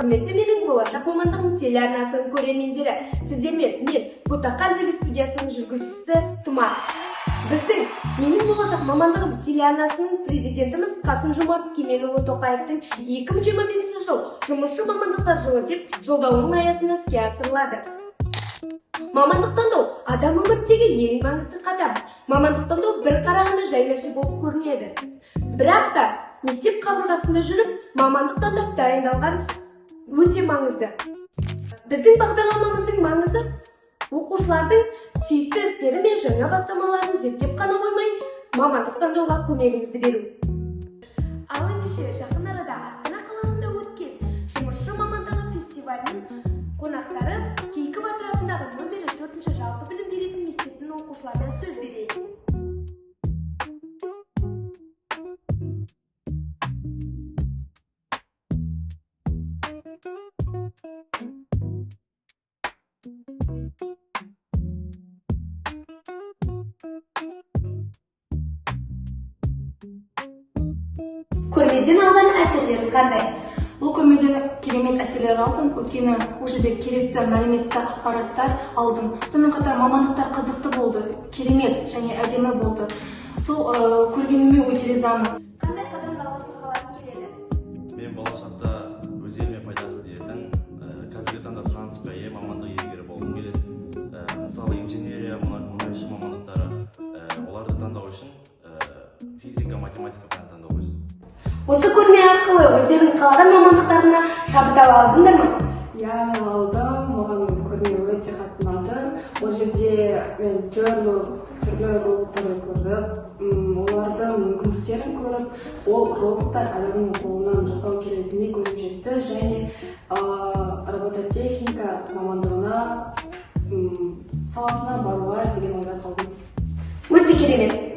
Құрметті менің болашақ мамандығым телеарнасының көрермендері, сіздермен мен Ботақан телестудиясының жүргізушісі Тұмар. Біздің менің болашақ мамандығым телеарнасының президентіміз Қасым-Жомарт Кемелұлы Тоқаевтың 2025 жыл жұмысшы мамандықтар жылы деп жолдауының аясында іске асырылады. Мамандық таңдау адам өміріндегі ең маңызды қадам. Мамандық таңдау бір қарағанда жай нәрсе болып көрінеді. Бірақ та мектеп қабырғасында жүріп, мамандық таңдап дайындалған өте маңызды. Біздің бағдарламамыздың маңызы оқушылардың сүйікті істері мен жаңа бастамаларын зерттеп қана қоймай, мамандық таңдауға көмегімізді беру. Ал ендеше жақын арада Астана қаласында өткен жұмысшы мамандығы фестивалінің қонақтары Кейкі батыр атындағы нөмірі 4-ші жалпы білім беретін мектептің оқушыларына сөз берейік. Көрмеден алған әсерлерің қандай? Бұл көрмеден керемет әсерлер алдым, өйткені ол жерде керекті мәліметті ақпараттар алдым. Сонымен қатар мамандықтар қызықты болды, керемет және әдемі болды. Сол көргеніме өте ризамын. Қандай қадам жалғастырғыларың келеді? Мен болашақта өз еліме пайдасы тиетін, қазіргі таңда сұранысқа ие мамандық иегері болғым келеді. Мысалы, инженерия, мұнайшы мамандықтары, оларды таңдау үшін физика, математика пәнін таңдау қажет. Осы көрме арқылы өздерінің қалаған мамандықтарына шабыт ала алдыңдар ма? Иә, мен алдым. Маған көрме өте қатты ұнады. Ол жерде мен түрлі роботтарды көрдім, олардың мүмкіндіктерін көріп, ол роботтар адамның қолынан жасау келетініне көзім жетті және робототехника мамандығына саласына баруға деген ойда қалдым. Өте керемет.